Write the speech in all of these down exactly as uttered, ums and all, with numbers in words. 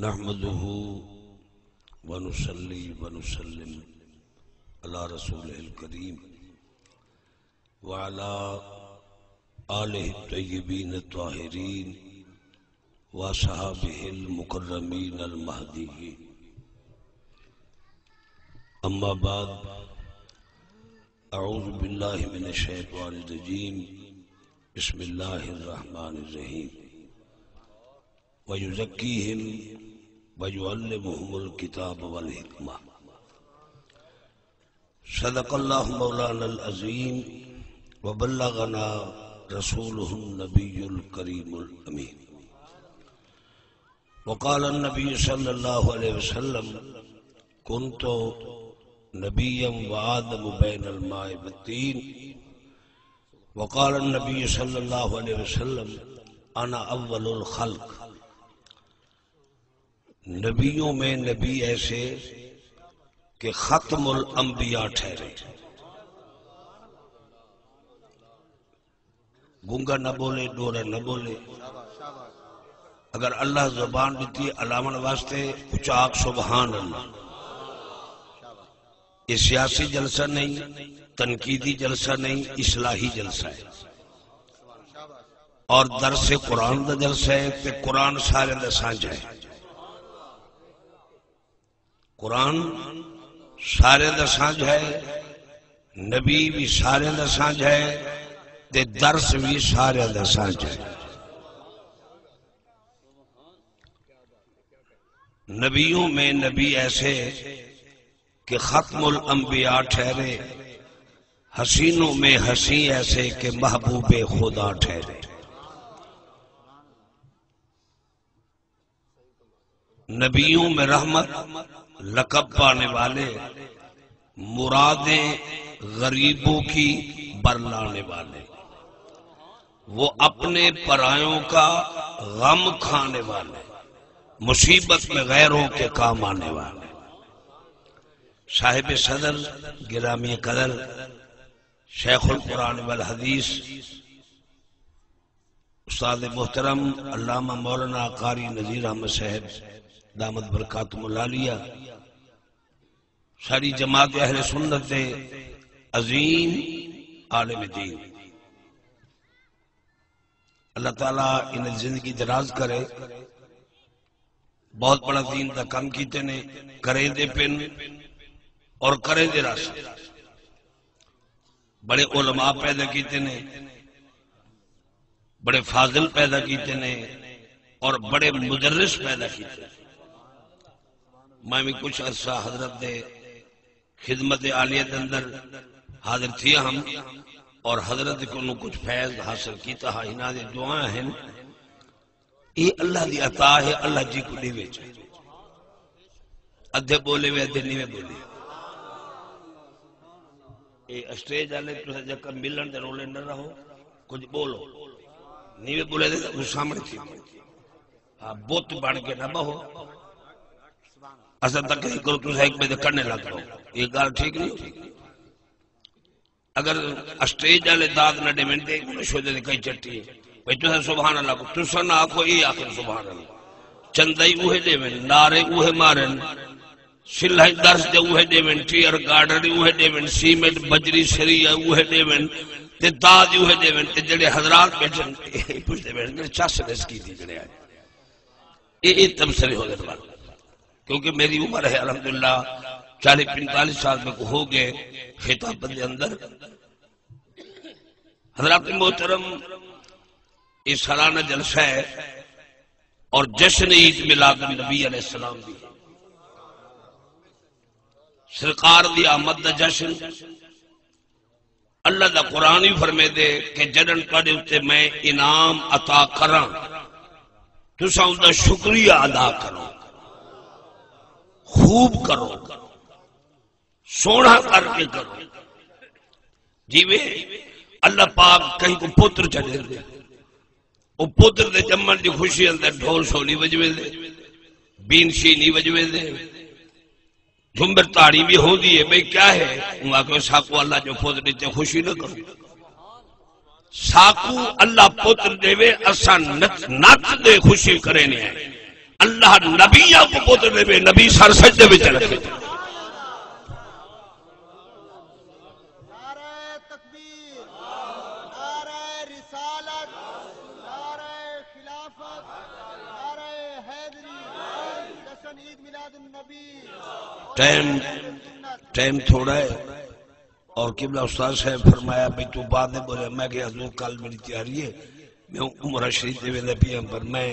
نحمده ونصلي ونسلم على رسوله الكريم وعلى آله الطيبين الطاهرين وأصحابه المكرمين المهديين. أما بعد، أعوذ بالله من الشيطان الرجيم. بسم الله الرحمن الرحيم. ويزكيهم ويعلمهم الكتاب والحكمة. صدق الله مولانا العظيم وبلغنا رسوله النبي الكريم الأمين. وقال النبي صلى الله عليه وسلم: كنت نبيا وآدم بين الماء والطين. وقال النبي صلى الله عليه وسلم: أنا أول الخلق. نبیوں میں نبی ایسے کہ ختم الانبیاء ٹھہرے۔ گنگا نہ بولے، ڈورا نہ بولے۔ اگر اللہ زبان ݙتی الاوݨ واسطے، اچا آکھ سبحان اللہ۔ یہ سیاسی جلسہ نہیں، تنقیدی جلسہ نہیں، اصلاحی جلسہ ہے۔ اور درس قرآن دا جلسہ ہے تے قرآن سارے دا سانجھا ہے۔ قرآن سارے دا سانجھا ہے، نبی بھی سارے دا سانجھا ہے، تے درس بھی سارے دا سانجھا ہے۔ نبیوں میں نبی ایسے کہ ختم الانبیاء ٹھہرے، حسینوں میں حسین ایسے کہ محبوب خدا ٹھہرے۔ نبیوں میں رحمت لقب پانے والے، مرادیں غریبوں کی برلانے والے، وہ اپنے پرایوں کا غم کھانے والے، مصیبت میں غیروں کے کام آنے والے۔ صاحب صدر، گرامی قدر شیخ القرآن والحدیث، استاد محترم علامہ مولانا قاری نذیر احمد صاحب دامت برکاتہم العالیہ، ساری جماعت اہل سنت دے عظیم عالم دین، اللہ تعالیٰ انہیں زندگی دراز کرے۔ بہت بڑا دین دا کم کیتے نے، کریندے پن اور کریندے رہسن۔ بڑے علماء پیدا کیتے نے، بڑے فاضل پیدا کیتے نے اور بڑے مدرس پیدا کیتے نے۔ میں بھی کچھ عرصہ حضرت دے خدمت عالیہ دے اندر حاضر تھیا ہم اور حضرت کولوں کچھ فیض حاصل کیتا ہا۔ انہاں دی دعائیں ہن، اے اللہ دی عطا ہے، اللہ جی کو ݙیوے چے۔ ادھے ٻولے وے، ادھے نیوے ٻولے۔ اے اسٹیج والے، تساں جیکر ملݨ دے رولے نہ رہو، کجھ ٻولو۔ نیوے ٻولے دے تاں سامݨے تھی ٻولو۔ ہاں، بت بݨ کے نہ ٻہو۔ اساں تقریر کروں، تساں ہک ٻئے دے کنے لڳ پاؤ۔ اے ڳالھ ٹھیک نہیں ہوندی۔ اگر اسٹیج والے داد نہ ݙیون تے انہاں شودے دی کئی چٹی ہے۔ بھئی تساں سبحان اللہ کو، تساں نہ آکھو، اے آکھن سبحان اللہ۔ چندہ ہی اوہے ݙیون، نعرے اوہے مارن، سلھاں درس دے اوہے ݙیون، ٹیئر گارڈن اوہے ݙیون، سیمنٹ بجری سری اوہے ݙیون، تے داد اوہے ݙیون، تے جڑے حضرات بیٹھن، اے پچھدے بیٹھن، جڑے چس نس کیتی کھڑے آئے۔ اے، اے تبصرے ہوندے نال۔ کیونکہ میری عمر ہے الحمدللہ چالیس پینتالیس سال میکوں ہو ڳئے خطابت دے اندر۔ حضرات محترم، اے سالانہ جلسہ ہے اور جشن عید میلاد النبی علیہ السلام دی ہے۔ سرکار دی آمد دا جشن۔ اللہ دا قرآن ہی فرمیندے کہ جݙݨ تہاݙے اتے میں انعام عطا کراں، تساں اوندا شکریہ ادا کرو، خوب کرو، سوہݨا کر کے کرو۔ جیویں اللہ پاک کہیں کوں پتر چا ݙیندے، او پتر دے ڄمݨ دی خوشی اندر ڈھول سولی وڄویندے، بینشی نہیں وڄویندے، جھمر تاڑی بھی ہوندی ہے، بھئی کیا ہے؟ اوں آکھیا، ساکوں اللہ جو پتر ݙتے خوشی نہ کروں۔ ساکوں اللہ پتر ݙیوے، اساں نچ، نچ دے خوشی کرینے ہیں۔ اللہ نبیاں کوں پتر ݙیوے، نبی سر سجدے وچ رکھے۔ نعرہ تکبیر، نعرہ رسالت، نعرہ خلافت، نعرہ حیدری، جشن عید میلاد النبی۔ ٹائم، ٹائم تھوڑا ہے۔ اور قبلہ استاد صاحب فرمایا بھئی توں بعد میں بولے۔ میں کہ حضور کل میری تیاری ہے، میں عمرہ شریف تے ویندا پیاں، پر میں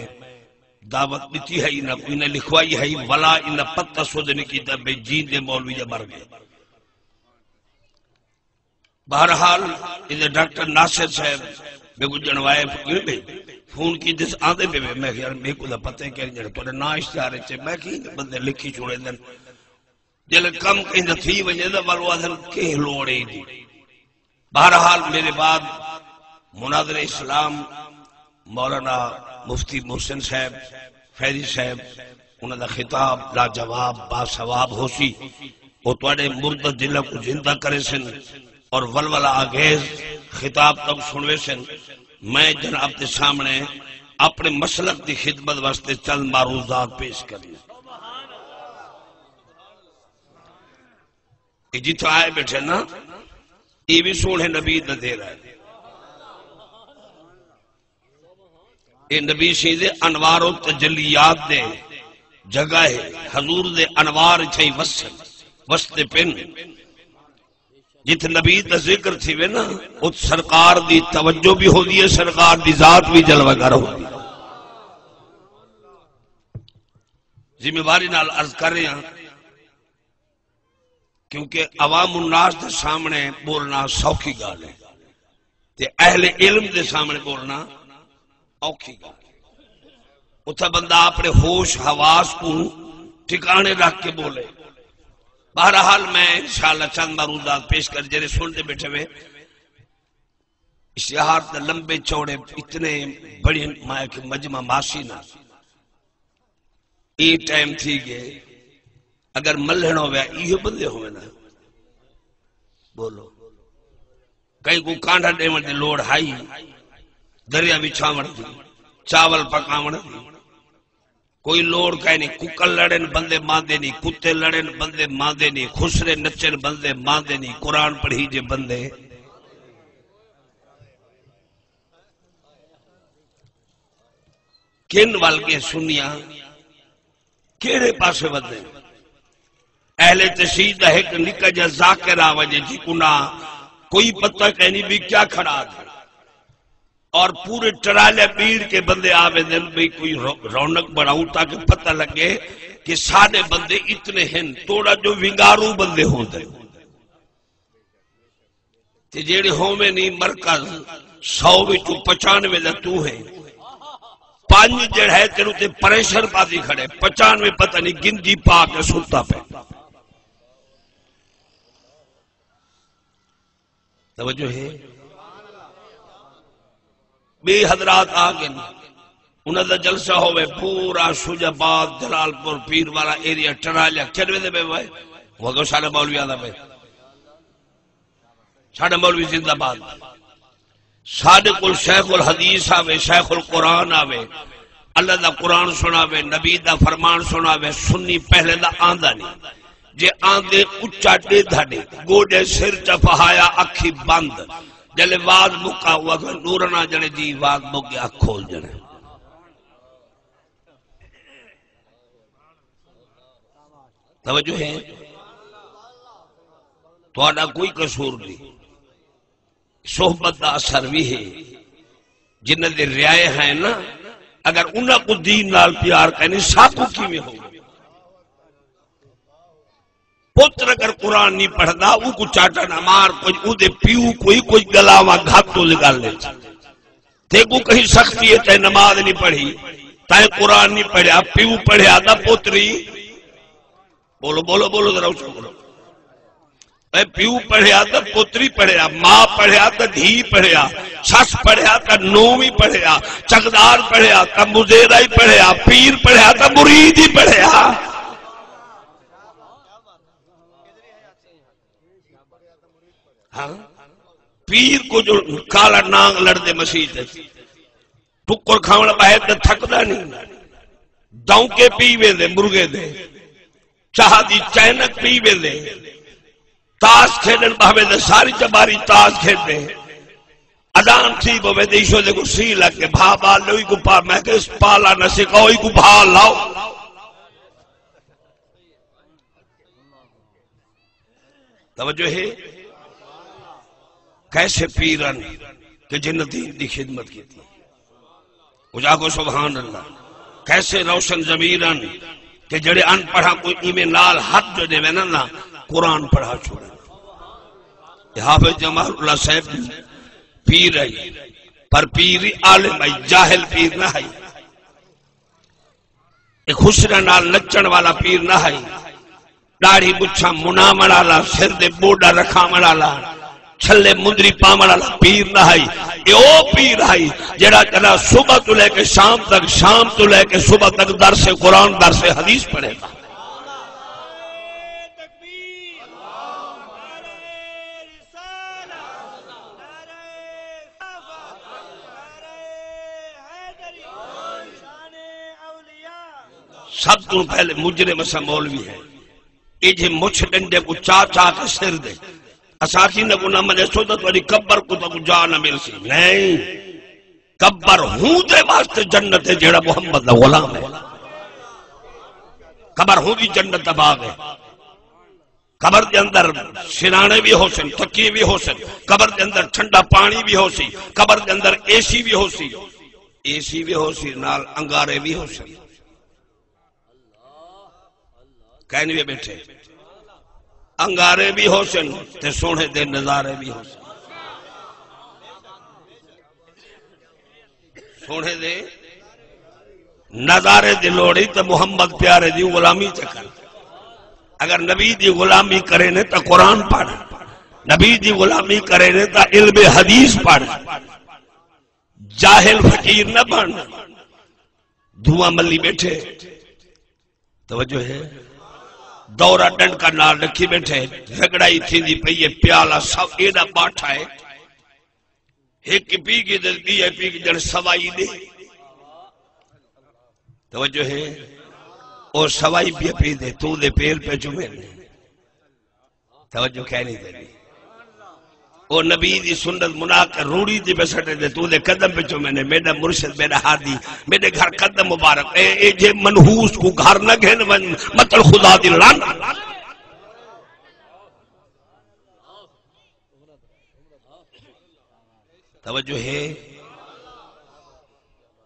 دعوت ݙتی ہئی نہ کوئی نہ لکھوائی ہئی، ولا انہاں پتہ سدھ نہیں کیتا بھئی جیندے مولوی جا مر ڳئے۔ بہرحال، ایندے ڈاکٹر ناصر صاحب میکوں ڄݨوائے، فون کیتس، آندے پئے وے۔ میں آکھیا، یار، میکوں تاں پتہ ہی کائنی، ڄݨ تہاݙا ناں اشتہار اچ ہے۔ میں کہیں بندے لکھی چھوڑیندن، جیلے کم کہیں دا تھی ونڄے تاں ول او آکھدن، کہیں لوڑ ہے ایندی۔ بہرحال، میرے بعد مناظر اسلام مولانا مفتی محسن صاحب، فیضی صاحب، انہاں دا خطاب لاجواب، باثواب ہوسی۔ او تہاݙے مردہ دلاں کوں زندہ کریسن اور ولولہ انگیز خطاب تہاکوں سݨویسن۔ میں جناب دے سامݨے اپݨے مسلک دی خدمت واسطے چند معروضات پیش کرݨے۔ اے جتھاں آئے ٻیٹھے نا، اے وی سوہݨے نبی دا دیرہ ہے۔ اے نبی سئیں دے انوار و تجلیات دے جگہ ہے۔ حضور دے انوار اتھائیں وسن، وسدے پن۔ جتھ نبی دا ذکر تھیوے نا، ات سرکار دی توجہ بھی ہوندی ہے، سرکار دی ذات بھی جلوہ گر ہوندی ہے۔ ذمہ واری نال عرض کر رہے ہیں، کیونکہ عوام الناس دے سامݨے ٻولݨا سوکھی ڳالھ ہے تے اہل علم دے سامݨے ٻولݨا اوکھی ڳالھ ہے۔ اتھاں بندہ اپݨے ہوش حواس کوں ٹھکاݨے رکھ کے ٻولے۔ بہرحال، میں انشاءاللہ چند معروضات پیش کر، جیڑھے سݨدے ٻیٹھے وے۔ اشتہار تے لمبے چوڑے اتنے بڑے، میں کہ مجمع ماسی نا۔ اے ٹائم تھی ڳئے، اگر ملھݨ ہووے، ایہو بندے ہووے نا؟ بولو، کہیں کوں کانڈھا ݙیوݨ دی لوڑ ہئی؟ دریا وچھاوݨ دی، چاول پکاوݨ دی، کوئی لوڑ کائنی۔ ککڑ لڑن بندے ماندے نی، کتے لڑن بندے ماندے نی، خسرے نچن بندے ماندے نی، قرآن پڑھیجے بندے۔ کن ول ڳئے سنیاں؟ کیڑھے پاسے ودے؟ اہل تشیع دا ہک نکا جا ذاکر آ ونڄے، جیکوں نہ کوئی پتہ کائنی بھی کیا کھڑا تھا۔ اور پورے ٹرالے بیڑ کے بندے آ ویندن، بھئی کوئی رو-، رونق بݨاؤں تاکہ پتہ لڳے کہ ساݙے بندے اتنے ہن، توڑا جو ونگارو بندے ہوندن۔ تے جیڑھے ہووے نی مرکز، سو وچوں پچانوے دا توں ہے، پنج جیڑھا ہے تیروں تے پریشر پاتی کھڑے، پچانوے پتہ نہیں گندی پا کے ستا پئے۔ توجہ ہے؟ ٻئے حضرات آ ڳئے، انہاں دا جلسہ ہووے، پورا شجاع آباد، جلال پور، پیر والا ایریا، ٹرالیا، کھیݙ ویندے پئے وے؟ وہ اڳوں ساݙا مولوی آندا پئے، ساݙا مولوی زندہ باد۔ ساݙے کول شیخ الحدیث آوے، شیخ القرآن آوے، اللہ دا قرآن سݨاوے، نبی دا فرمان سݨاوے، سنی پہلے دا آندا نہیں۔ جے آندے اچا ݙیدھا ݙے، گوݙے سر چا پہایا، اکھی بند۔ جلے وعظ مکا، او آکھے، نور نہ ڄݨے جی، وعظ مک ڳیا، اکھ کھول ڄݨے۔ توجہ ہے؟ تہاݙا کوئی قصور نہیں۔ صحبت دا اثر وی ہے۔ جنہاں دے رعایا ہیں نا، اگر انہاں کوں دین نال پیار کائنی، ساکوں کیویں ہووے؟ پتر اگر قرآن نہیں پڑھدا، اونکوں چاٹا نہ مار، کجھ اوندے پیو کوں ہی کجھ ڳلاواں گھت اوندی ڳل اچ۔ تیکوں کہیں سختی ہے، تیں نماز نہیں پڑھی، تیں قرآن نہیں پڑھیا، پیو پڑھیا تاں پتر ہی۔ بولو، بولو، بولو، ذرا اچا بولو۔ اے پیو پڑھیا تاں پتر ہی پڑھیا، ماں پڑھیا تاں دھی پڑھیا، سس پڑھیا تاں نوح وی پڑھیا، چکدار پڑھیا تاں مزیرہ ہی پڑھیا، پیر پڑھیا تاں مرید ہی پڑھیا۔ ہاں؟ پیر کوں جو کالا نانگ لڑدے مسیت اچ، ٹکر کھاوݨ ٻاہر تے تھکدا نہیں۔ داؤں کے پی ویندے مرغے دے، چاہ دی چینک پی ویندے، تاس کھیݙݨ ٻہوے تے ساری چباری تاس کھیݙے۔ اذان تھی پوے تے ایشو دے کوں سی لڳ کے، بھا ٻال لوئی کوں پا، میں کہ اس پالا نہ سکھاؤ، ای کوں بھا لاؤ۔ توجہ ہے؟ کیسے پیر ہن کہ جن دین دی خدمت کیتی؟ اچا آکھو سبحان اللہ۔ کیسے روشن ضمیر ہن کہ جڑے ان پڑھاں کوں ایویں نال ہتھ جو ݙیوے نا، نا قرآن پڑھا چھوڑے۔ اے حافظ جمال اللہ صاحب دی پیر ہئی، پر پیر ہی عالم ہئی، جاہل پیر نہ ہئی۔ اے خسرے نال نچݨ والا پیر نہ ہئی۔ ݙاڑھی مچھاں مناوݨ آلا، سر دے ٻوݙا رکھاوݨ آلا، چھلے مندری پاوݨ آلا پیر نہ ہئی۔ اے او پیر ہئی جیڑھا جݙاں صبح توں لے کے شام تک، شام توں لے کے صبح تک درس قرآن، درس حدیث پڑھیندا۔ سب توں پہلے مجرم اساں مولوی ہیں۔ ایجھے مچھ ݙنڈے کوں چا چا کے سر دے۔ اساں آکھیندے کوں نہ منیسو تاں تہاݙی قبر کوں تہاکوں جا نہ ملسی۔ نہیں۔ قبر ہوندے واسطے جنت ہے جیڑھا محمد دا غلام ہے۔ قبر ہوندی جنت دا باغ ہے۔ قبر دے اندر سراݨے وی ہوسن، تکیے وی ہوسن، قبر دے اندر ٹھنڈا پاݨی وی ہوسی، قبر دے اندر اے سی وی ہوسی، اے سی وی ہوسی، نال انگارے وی ہوسن۔ کہیں وی ٻیٹھے، انگارے وی ہوسن تے سوہݨے دے نظارے وی ہوسن۔ سوہݨے دے نظارے دی لوڑ ہئی تاں محمد پیارے دی غلامی تے کر۔ اگر نبی دی غلامی کرینے تاں قرآن پڑھ، نبی دی غلامی کرینے تاں علم حدیث پڑھ۔ جاہل فقیر نہ بݨ۔ دھواں ملی ٻیٹھے۔ توجہ ہے؟ دورہ ݙنڈکا نال رکھی ٻیٹھے، رڳڑائی تھیندی پئی ہے، پیالہ سب ایݙا ٻاٹھا ہے۔ ہک پی ڳئی تے ٻئی پی ڳئی، ڄݨ سوائی ݙے۔ توجہ ہے؟ او سوائی پیا پیندے، توں دے پیر پئے چمیندے۔ توجہ کائنی تیݙی۔ او نبی دی سنت منا کے روڑی تے پیا سٹیندے، توں دے قدم پیا چمیندے، میݙا مرشد، میݙا ہادی، میݙے گھر قدم مبارک۔ اے، ایجھے منحوس کوں گھر نہ گھن ونڄ، متل خدا دی لعنت۔ توجہ ہے؟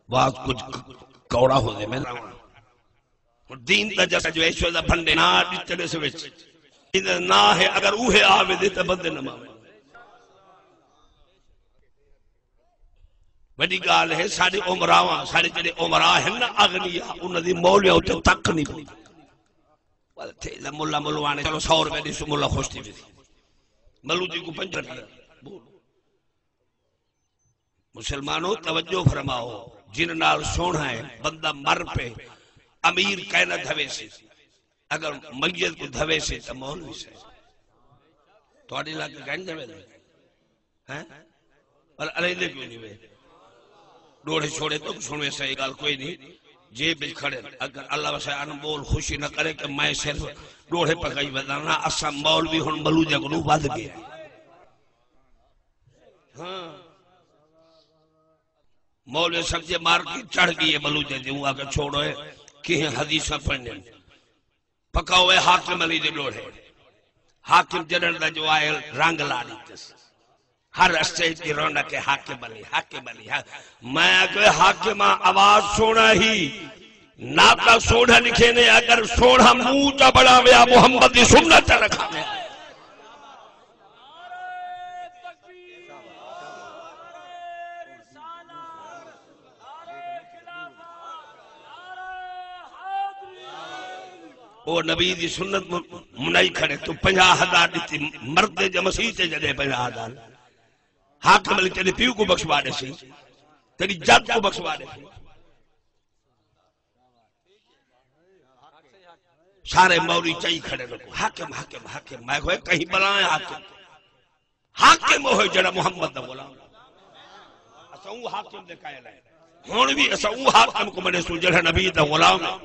بعض کجھ ک-، کوڑا ہوندے میں ہݨ دین دا جس جو ایشو دا بھنڈے نہ ݙتے ݙس وچ۔ ایندا نہ ہے، اگر اوہے آ ویندے تاں بندے نہ ماوے۔ وݙی ڳالھ ہے، ساݙے امراواں، ساݙے جیڑھے امراء ہن نا، اغنیاء، انہاں دی مولویاں اتے تک نہیں پوندی۔ ول تھے دا ملا ملوانے، چلو سو روپے ݙیسوں، ملا خوش تھی ویسی۔ ملو جی کوں پنج روپے۔ بول۔ مسلمانو، توجہ فرماؤ، جن نال سوہݨا ہے، بندہ مر پئے، امیر کائے نہ دھویسی، اگر میت کوں دھویسی تاں مولوی سئیں۔ تہاݙے علاقے کائے نہ دھویندے؟ ہیں؟ پر الیندے کیوں نہیں وے؟ ݙوہڑے چھوڑے تاں سݨوے سئیں، ڳالھ کوئی نہیں۔ جیب وچ کھڑے، اگر اللہ وسے ان ٻول خوشی نہ کرے کہ میں صرف ݙوہڑے پکائی وداں نا، اساں مولوی ہݨ ملوجے کنوں ودھ ڳئے۔ ہاں۔ مولوی صاحب جے مارکیٹ چڑھ ڳئی ہے ملوجے دی، اوں آکھے چھوڑو اے، کہیں حدیثاں پڑھݨے۔ پکاؤ اے حاکم علی دے ݙوہڑے۔ حاکم جݙݨ دا جو آئے، رنگ لا ݙتس۔ ہر اسٹیج دی رونق ہے حاکم علی، حاکم علی۔ ہا-، میں آکھے حاکماں آواز سوہݨا ہی، نعتاں سوہݨا لکھیندے، اگر سوہݨا منہ چا بݨاویا، محمد دی سنت چا رکھاوے۔ او نبی دی سنت من-، منائی کھڑے، توں پنجاہ ہزار ݙتی، مردے جے مسیت تے جݙے پنجاہ ہزار۔ حاکم علی تیݙے پیو کوں بخشوا ݙیسی، تیݙی جد کوں بخشوا ݙیسی۔ سارے مولوی چئی کھڑے رکھو، حاکم، حاکم، حاکم۔ میں کوئی کہیں بلائیں حاکم۔ حاکم وہ ہے جڑا محمد دا غلام۔ اساں اوں حاکم دے قائل ہیں۔ ہݨ وی اساں اوں حاکم کوں منیسوں جیڑھا نبی دا غلام ہے۔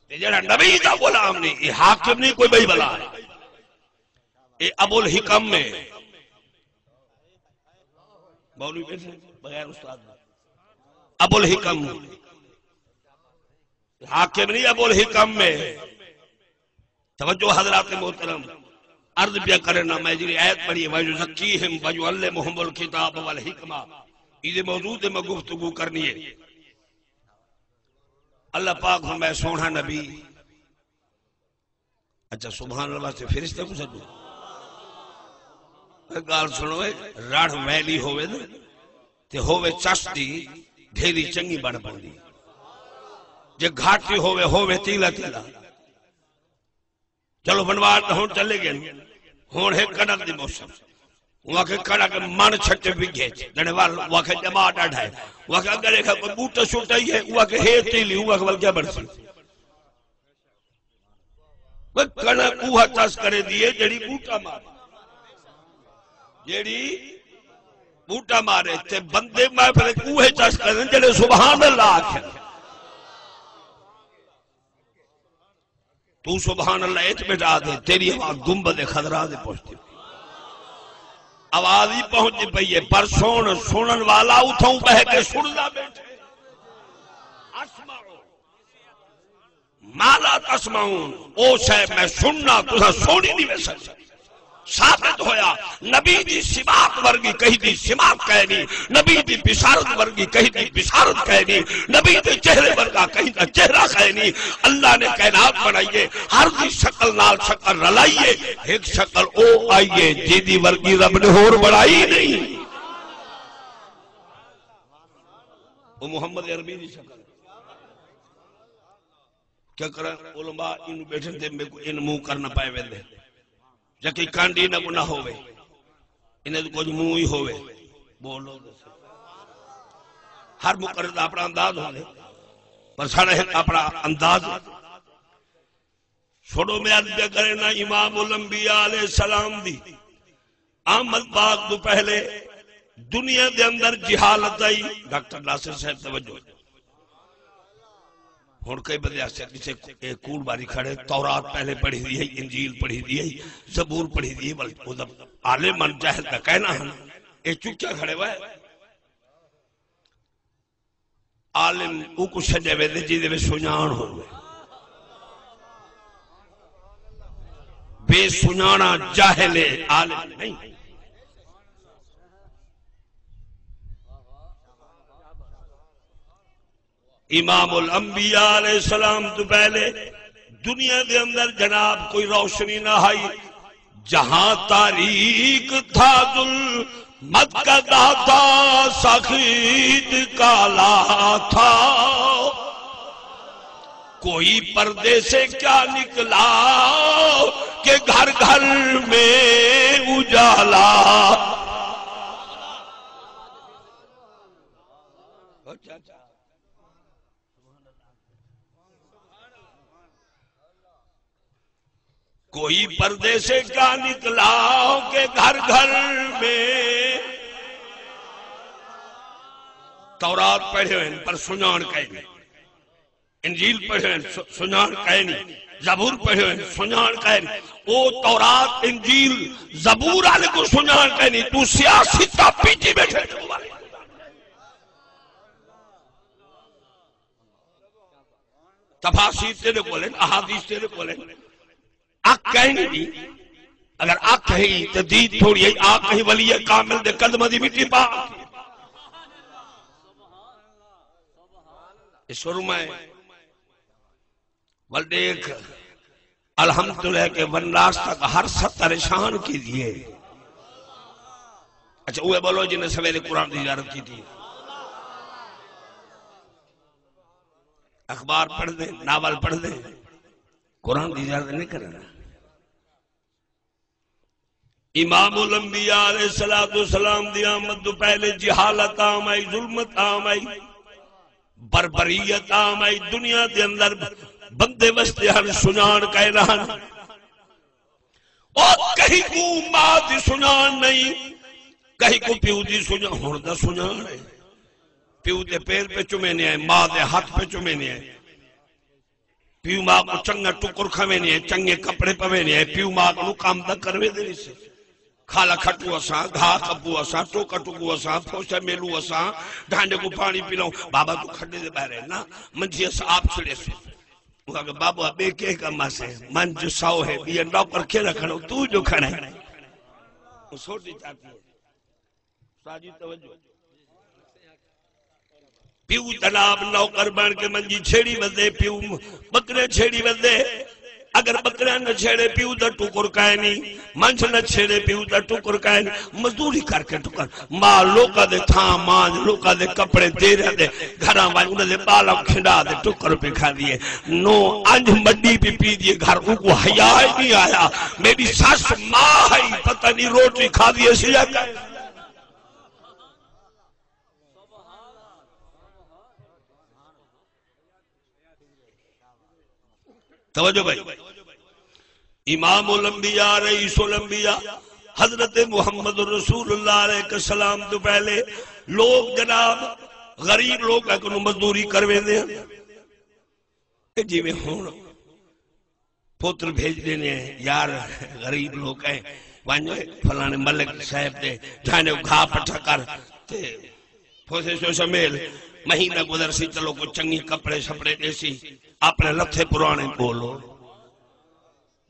تے جیڑھا نبی دا غلام نہیں، اے حاکم نہیں، کوئی ٻئی بلا ہے۔ اے ابو الحکم ہے۔ مولوی بیٹھے بغیر استاد دے۔ ابو الحکم۔ حاکم نہیں، ابو الحکم ہے۔ توجہ حضرات محترم، عرض پیا کرنا، میں جڑی آیت پڑھی، وَيُزَكِّيهِمْ وَيُعَلِّمُهُمُ الْكِتَابَ وَالْحِكْمَةَ، ایندے موضوع تے میں گفتگو کرنی ہے۔ اللہ پاک فرمائے، سوہݨا نبی، اچھا، سبحان اللہ واسطے فرشتے کوں سݙو۔ اے ڳالھ سݨو، اے رڑھ میلی ہووے نا، تے ہووے چس دی، ڈھیری چنڳی بݨ پوندی۔ جے گھاٹی ہووے، ہووے تیلا تیلا۔ چلو، بنوار تاں ہݨ چلے ڳئے، ہݨ ہے کݨک دی موسم۔ اوں آکھے، کݨک من چھٹے وگھے چ، ݙیݨے وال، اوں آکھے، ڄما ݙاڈھا ہے۔ اوں آکھے، اگر ایکھا کوئی ٻوٹا شوٹا ہی ہے، اوں آکھے، ہے تیلی، اوں آکھے، ول کیا بݨسی؟ کوئی کݨک اوہا چس کریندی ہے جیڑھی ٻوٹا مارے۔ جیڑھی ٻوٹا مارے تے بندے محفل وچ اوہے چس کریندن جیڑھے سبحان اللہ آکھن۔ توں سبحان اللہ اچ ٻیٹھا تے تیݙی آواز گنبد خضرا تے پہنچدی پئی۔ آواز ہی پہنچدی پئی ہے، پر سُݨ، سُݨݨ والا اتھاؤں ٻہہ کے سُݨدا ٻیٹھے۔ اسمعوا ما لا تسمعون، او شے میں سُݨنا تساں سُݨ ہی نہیں ویسا۔ ثابت ہویا، نبی دی سماعت ورگی کہیں دی سماعت کائنی، نبی دی بصارت ورگی کہیں دی بصارت کائنی، نبی دے چہرے ورگا کہیں دا چہرہ کائنی۔ اللہ نے کائنات بݨائی ہے، ہر دی شکل نال شکل رلائی ہے، ہک شکل او آئی ہے جیندی ورگی رب نے ہور بݨائی نہیں۔ او محمد عربی دی شکل۔ کیا کراں، علماء اینوں ٻیٹھن تے میکوں ان منہ کرنا پئے ویندے۔ جکی کانڈی نہ کو نہ ہووے، انہیں تو کچھ منہ ہی ہووے۔ بولو۔ ہر مقرر دا اپݨا انداز ہوندے، پر ساݙا ہک اپݨا انداز ہے۔ چھوڑو، میں عرض پیا کرے نا، امام الانبیاء علیہ السلام دی آمد پاک تو پہلے دنیا دے اندر جہالت آئی۔ ڈاکٹر ناصر صاحب توجہ۔ ہݨ کئی بندے آسے کسے اے کوڑ ماری کھڑے، تورات پہلے پڑھی دی ہے، انجیل پڑھی دی ہے، زبور پڑھی دی ہے، بلکہ او دا عالم ہن، جاہل دا کہنا ہن، اے چکیا کھڑے ہوئے۔ عالم اوکوں سݙیا ویندے جیندے وچ سنڄاݨ ہووے۔ بے سنڄاݨا جاہل ہے، عالم نہیں۔ امام الانبیاء علیہ السلام تو پہلے دنیا دے اندر جناب کوئی روشنی نہ آئی۔ جہاں تاریک تھا، ظلمت کا داتا سخت کالا تھا۔ کوئی پردے سے کیا نکلا کہ گھر گھر میں اجالا۔ کوئی پردے سے کیا نکلا ہو کہ گھر گھر میں۔ تورات پڑھے ہوئے ہیں پر سنڄاݨ کائنی۔ انجیل پڑھے ہوئے ہیں، س-، سنڄاݨ کائنی۔ زبور پڑھے ہوئے ہیں، سنڄاݨ کائنی۔ او تورات، انجیل، زبور والے کوں سنڄاݨ کائنی۔ توں سیاست دا پیچھے ٻیٹھے۔ تفاسیر تیݙے کول ہن، احادیث تیݙے کول ہن۔ اکھ کائنی ݙی۔ اگر اکھ ہئی تے دید تھوڑی ہئی، آ کہیں ولی کامل دے قدماں دی مٹی پا۔ اے سرمہ ہے۔ ول ݙیکھ، الحمدللہ کہ والناس تک ہر سطر شان کیتی ہے۔ اچھا، اوہے ٻولو جنہیں سویرے قرآن دی زیارت کیتی۔ اخبار پڑھدے، ناول پڑھدے، قرآن دی زیارت نہیں کرنا۔ امام الانبیاء علیہ الصلوۃ والسلام دی آمد تو پہلے جہالت عام آئی، ظلمت عام آئی، بربریت عام آئی۔ دنیا دے اندر بندے وسدے ہن، سنڄاݨ کائے نہ ہن۔ او کہیں کوں ماء دی سنڄاݨ نہیں، کہیں کوں پیو دی سنڄاݨ، ہݨ دا سنڄاݨ ہے۔ پیو دے پیر پہ چمینے ہیں، ماں دے ہتھ پہ چمینے ہیں۔ پیو ماں کوں چنگا ٹکر کھوینے ہیں، چنگے کپڑے پوینے ہیں، پیو ماں کوں کم دا کرویندے نہیں سے۔ کھالا کھٹو اساں، گھا کبو اساں، ٹوکا ٹکو اساں، پھوسا میلو اساں، ڈھانڈے کوں پاݨی پلاؤں۔ بابا توں کھڈے دے ٻاہر ہے نا، منجھی اساں آپ چھڑے سوں۔ وہ آکھے، بابا ٻے کے کم آسے، من جو سو ہے، ٻیا نوکر کھیݙا کھڑو، توں جو کھڑا ہے۔ وہ سوٹی چاتی ہے۔ استاد جی توجہ۔ پیو جناب نوکر بݨ کے منجی چھیڑی ودے، پیو ٻکرے چھیڑی ودے۔ اگر ٻکرے نہ چھیڑے، پیو دا ٹکر کائے نہیں۔ منجھ نہ چھیڑے، پیو دا ٹکر کائے نہیں۔ مزدوری کر کے ٹکر۔ ماں لوکاں دے تھاں مانجھ، لوکاں دے کپڑے دے رہندے، گھراں ونڄ انہاں دے ٻالاں کھنڈا دے ٹکر پئی کھاندی ہے۔ نو انج مݙی پئی پیندی ہے، گھر اونکوں حیا ہی نہیں آیا۔ میݙی سس ماں ہئی، پتہ نہیں روٹی کھاندی ہے سی یا کائے۔ توجہ بھائی، امام الانبیاء، رئیس الانبیاء، حضرت محمد رسول اللہ علیہ السلام تو پہلے لوگ جناب غریب لوگ کوں مزدوری کرویندے ہیں۔ اے جیویں ہݨ پتر بھیج ݙیندے ہیں، یار غریب لوک ہیں، ونڄ فلانے ملک صاحب دے جھانے گھا پٹھا کر تے پھوسے سو شمیل، مہینہ گزر سی، چلو کوئی چنگی کپڑے شپڑے ݙیسی، اپݨے لتھے پراݨے ٻولو،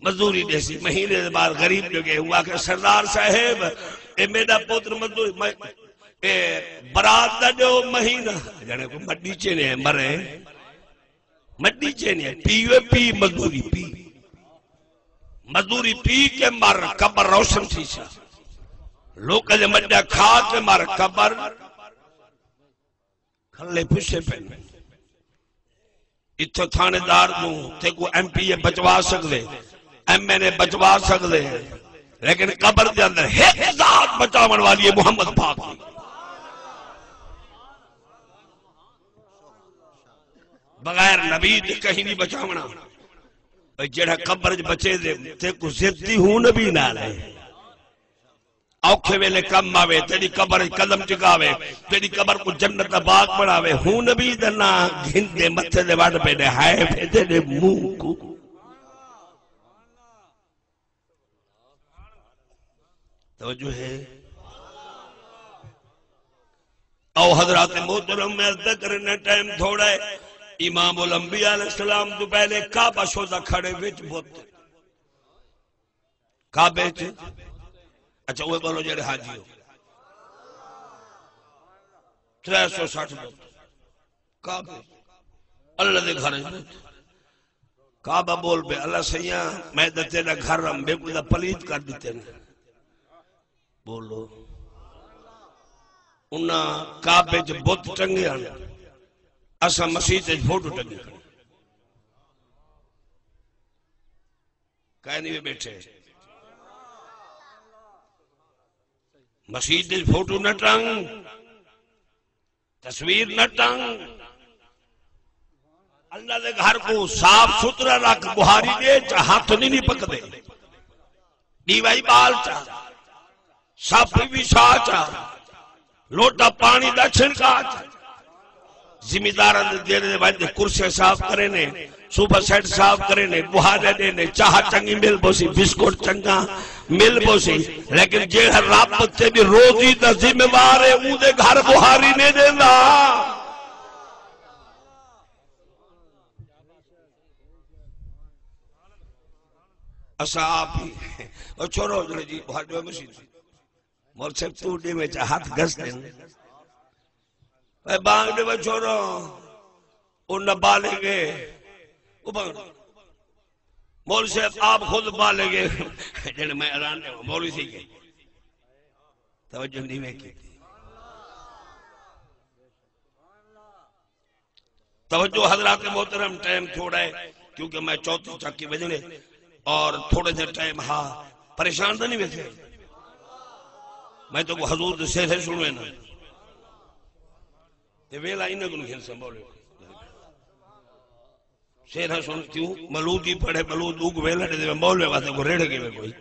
مزدوری ݙیسی۔ مہینے دے بعد غریب جو ڳئے، ہوا کہ سردار صاحب، اے میݙا پتر مزدوری، میں، اے برات دا ݙیو مہینہ، ڄݨے کوئی مݙی چینے مرے۔ مݙی چینے، پی وے پی، مزدوری پی۔ مزدوری پی کے مر، قبر روشن تھیسی۔ لوکاں دے مݙا کھا کے مر، قبر کھلے پچھے پن۔ اتھوں تھاݨے دار توں تیکوں ایم پی اے بچوا سڳدے، ایم این اے بچوا سڳدے، لیکن قبر دے اندر ہک ذات بچاوݨ والی ہے، محمد پاک دی۔ بغیر نبی دے کہیں نہیں بچاوݨا۔ بھئی جیڑھا قبر اچ بچے دے، تیکوں زدی ہوں نبی نال ہے۔ اوکھے ویلے کم آوے، تیݙی قبر اچ قدم ٹکاوے، تیݙی قبر کوں جنت دا باغ بݨاوے، ہوں نبی دا ناں گھن دے متھے دے وٹ پے ݙے، ہائے وے تیݙے منہ کوں۔ توجہ ہے؟ او حضرات محترم، میں عرض کرنا، ٹائم تھوڑا ہے۔ امام الانبیاء علیہ السلام تو پہلے کعبہ شودا کھڑے وچ بت۔ کعبے چ، اچھا، وہ بولو جڑے حاجی ہو۔ ترے سو سٹھ بت۔ کعبے، اللہ دے گھر وچ بت۔ کعبہ بول پے، اللہ سئیاں، میں تے تیرا گھر ہم، میکوں تاں پلیت کر ݙتے نے۔ بولو۔ انہاں کعبے چ بت ٹنگے ہن، اساں مسیت وچ فوٹو ٹنگے کھڑے۔ کائے نہیں وے ٻیٹھے۔ مسیت وچ فوٹو نہ ٹنگ، تصویر نہ ٹنگ۔ اللہ دے گھر کوں صاف ستھرا رکھ، ٻہاری ݙے چا ہتھ نہیں، نہیں پکدے۔ ݙیوا ہی ٻال چا، صاف ہی وچھا چا، لوٹا پاݨی دا چھنکا چا۔ ذمہ داراں دے دیرے دے ونڄ تے کرسیاں صاف کرینے، صوفہ سیٹ صاف کرینے، ٻہارے ݙینے، چاہ چنڳی مل پوسی، بسکٹ چنڳا مل پوسی، لیکن جیڑھا رب تیݙی روزی دا ذمہ وار ہے، اوندے گھر ٻہاری نہیں ݙیندا۔ اساں آپ ہی، او چھوڑو، جڑے جی، ٻہار ݙیو مسیت۔ مول صاحب، توں ݙیوے چا ہتھ گھس ݙے۔ اے بانگ ݙے وے چھوڑو، او نابالغ ہے۔ او بانگ۔ مول صاحب آپ خود بالغ ہے۔ جڑے میں اعلان ݙیواں، مولوی تھی ڳئے۔ توجہ نہیں میں کی۔ توجہ حضرات محترم، ٹائم تھوڑا ہے کیونکہ میں چوتھی چاکی وڄݨے اور تھوڑے جے ٹائم ہا، پریشان تاں نہیں ویسے؟ میں تو کو حضور دے سیرے سنوے نا۔ تے ویلا انہاں کوں گھن سنبھالے۔ سیرا سن کیوں؟ مولود ہی پڑھے، مولود اگ ویلا دے مولوے واسطے کو ریڑھ کے کوئی۔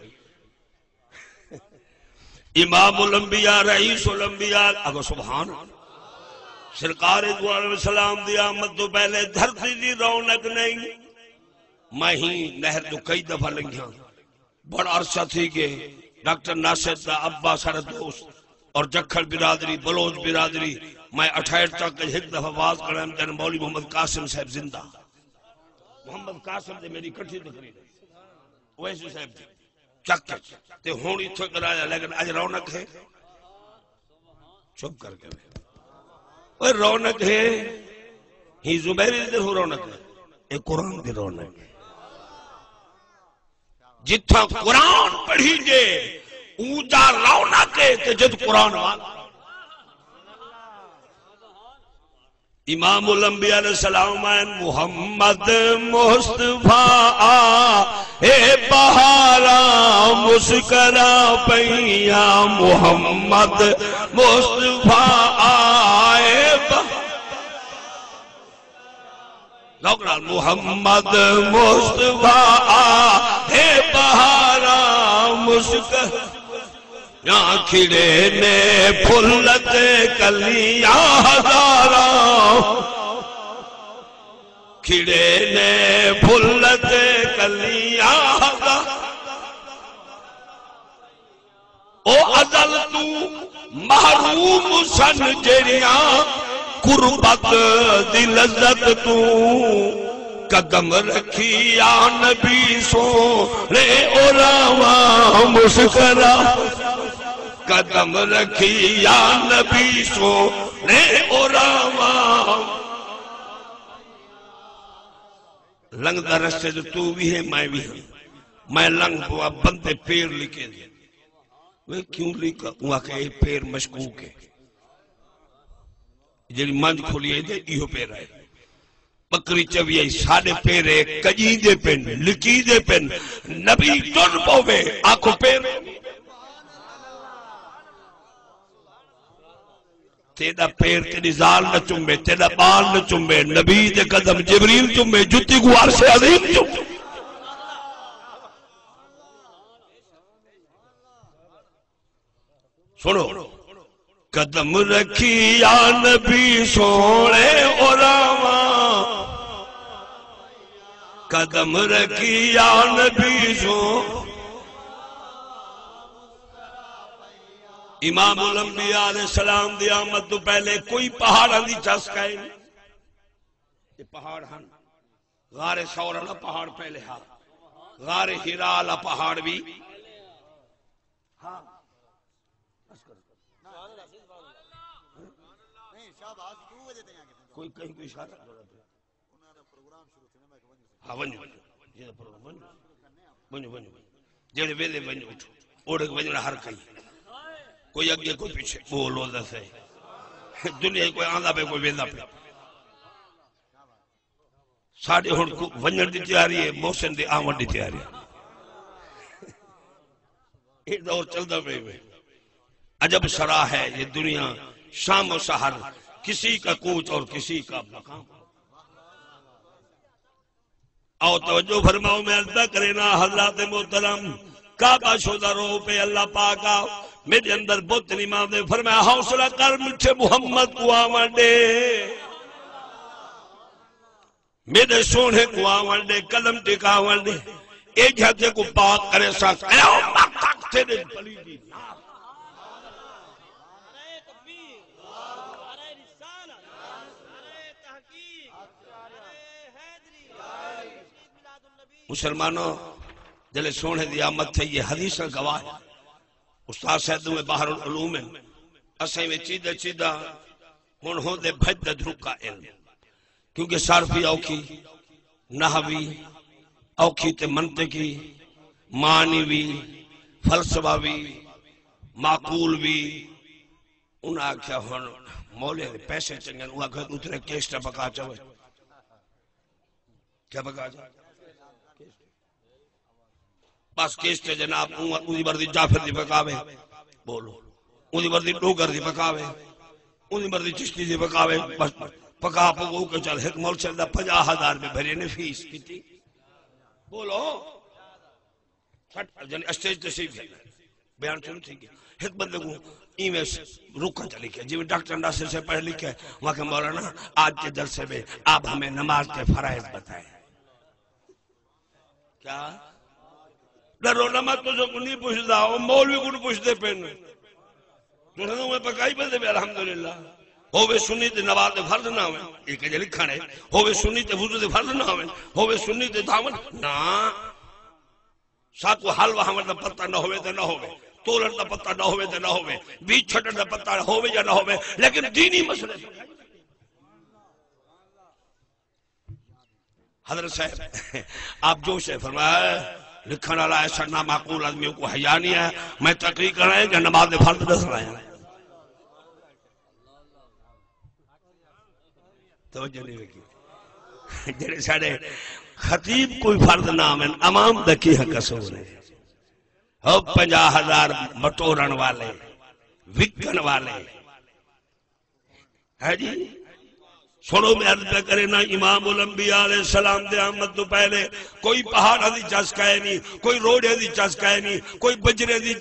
امام الانبیاء، رئیس الانبیاء، اگو سبحان اللہ۔ سرکار دو عالم السلام دی آمد توں پہلے دھرتی دی رونق نہیں۔ میں ہی نہر توں کئی دفعہ لنگھیاں، بڑا عرصہ تھی ڳئے۔ ڈاکٹر ناصر دا ابا ساݙا دوست اور جکھڑ برادری، بلوچ برادری، میں اٹھائیس تک ہک دفعہ واز کرایا، جݙݨ مولوی محمد قاسم صاحب زندہ، محمد قاسم تے میݙی کٹھی تقریر ہے، اویسی صاحب دی چک اچ۔ تے ہݨ اتھوں کرایا، لیکن اڄ رونق ہے۔ چپ کر کے ویکھ۔ اوئے رونق ہے، ہی زبیری دی طرف رونق ہے، اے قرآن دی رونق ہے۔ جتھاں قرآن پڑھیجے، اوندا رونق ہے تے جد قرآن والا۔ امام الانبیاء علیہ السلام آئن، محمد مصطفیٰ آئے بہاراں مسکرا پئیاں، محمد مصطفیٰ آئے ب-، ذوق نال، محمد مصطفیٰ آئے بہاراں مسکرا یا کھڑے نے پھل تے کلیاں ہزاراں، کھڑے نے پھل تے کلیاں ہزاراں۔ او ازل توں محروم سن جیڑھیاں، قربت دی لذت توں۔ قدم رکھی یا نبی سوہݨے، او راواں مسکرا۔ قدم رکھی یا نبی سوہݨے، او راواں۔ لنگھدا رستے تے توں وی ہیں، میں وی ہاں۔ میں لنگھ پواں، بندے پیر لکیندے۔ وے کیوں لکا؟ اوں آکھیا، اے پیر مشکوک ہے۔ جیڑھی منجھ کھلی ہے تے ایہو پیر ہے۔ ٻکری چوی آئی، ساݙے پیرے کڄیندے پن، لکیندے پن۔ نبی ٹر پووے، آکھو پیر۔ تیݙا پیر تیݙی ذال نہ چمے، تیݙا ٻال نہ چمے، نبی دے قدم جبریل چمے، جتی کوں عرش عظیم چمے۔ سݨو، قدم رکھی یا نبی سوہݨے، او راواں۔ قدم رکھی یا نبی سوہݨے۔ امام الانبیاء علیہ السلام دی آمد توں پہلے کوئی پہاڑاں دی چس کائے نہیں۔ اے پہاڑ ہن، غار ثور والا پہاڑ پہلے ہا، غار حرا والا پہاڑ وی ہا۔ کوئی کہیں کوئی اشارہ کرو۔ ہاں، ونڄو، ونڄو۔ جیڑھا پروگرام ونڄو۔ ونڄو، ونڄو، ونڄو۔ جیڑھے ویلے ونڄو، اٹھو۔ اوڑے ونڄݨا ہر کہیں۔ کوئی اڳے، کوئی پچھے۔ ٻولو تے سہی۔ دنیا کوئی آندا پئے، کوئی ویندا پئے۔ ساݙے ہݨ کو ونڄݨ دی تیاری ہے، محسن دے آوݨ دی تیاری ہے۔ اے دور چلدا پئے وے۔ عجب سرا ہے یہ دنیا، شام و سحر کسی کا کوچ اور کسی کا مقام۔ آؤ توجہ فرماؤ، میں عرض کرینا حضرات محترم، کعبہ شودا رو پہ اللہ پاک آ، میرے اندر بت نہیں ماندے۔ فرمایا، حوصلہ کر، میٹھے محمد کو آوݨ ݙے۔ میݙے سوہݨے کوں آوݨ ݙے، قدم ٹکاوݨ ݙے۔ اے جھڳے کوں پاک کریساں، قیامت تک تیݙے پلیدی نہ۔ مسلمانوں، جلے سوہݨے دی آمد تھئی ہے، حدیثاں گواہ۔ استاد صاحب دو بحر العلوم ہیں۔ اسیں وچ چیدہ چیدہ ہݨ ہوندے بھڄ دا دھرکا علم۔ کیونکہ صرف وی اوکھی، نحو وی اوکھی تے منطق وی، معنی وی، فلسفہ وی، معقول وی۔ انہاں آکھیا، ہݨ مولے دے پیسے چنڳے، انہاں آکھیا، ݙو ترے کیسٹاں پکا چاوے۔ کیا پکا چاوے؟ بس کیسٹ جناب، اوں، اوندی مرضی جعفر دی پکاوے، بولو۔ اوندی مرضی ڈوگر دی پکاوے، اوندی مرضی چشتی دی پکاوے، بس پکا پکو کے چل۔ ہک مول چلدا، پنجاہ ہزار روپے بھرے نے فیس کیتی، بولو۔ سٹ، یعنی اسٹیج تے صحیح گل ہے۔ بیان شروع تھی ڳیا۔ ہک بندے کوں ایویں رکن چا لکھیا، جیویں ڈاکٹر ناصر سے پڑھے لکھے، وہاں کہ مولانا، آج کے جلسے میں آپ ہمیں نماز کے فرائض بتائیں۔ کیا؟ ڈرو نہ، میں تساں کو نہیں پوچھدا، او مولوی کو پوچھدے پن۔ تساں نوں میں پکائی بندے پے، الحمدللہ۔ ہووے سنی تے نماز دے فرض نہ ہووے، اے کہ لکھن ہے، ہووے سنی تے وضو دے فرض نہ ہووے، ہووے سنی تے دھاون نہ۔ ساکوں حل وہاوݨ دا پتہ نہ ہووے تے نہ ہووے، تولݨ دا پتہ نہ ہووے تے نہ ہووے، بیج چھٹݨ دا پتہ ہووے یا نہ ہووے، لیکن دینی مسئلے۔ حضرت صاحب، آپ جوش ہے، فرمایا، لکھݨ والا ایسا نامعقول آدمی، کو حیا نہیں ہے، میں تقریر کرݨ آیا یا نماز دے فرض ݙسݨ آیا؟ توجہ نہیں رکھی۔ جڑے ساڈے خطیب کوئی فرض نہ آون، عوام دا کی حق قصور ہے؟ ہو پنجاہ ہزار مٹورن والے، وکن والے، ہے جی؟ سنو، میں عرض پیا کرے نا، امام الانبیاء علیہ السلام دے آمد تو پہلے کوئی پہاڑاں دی چس کائے نہیں، کوئی روڑے دی چس کائے نہیں، کوئی بجرے دی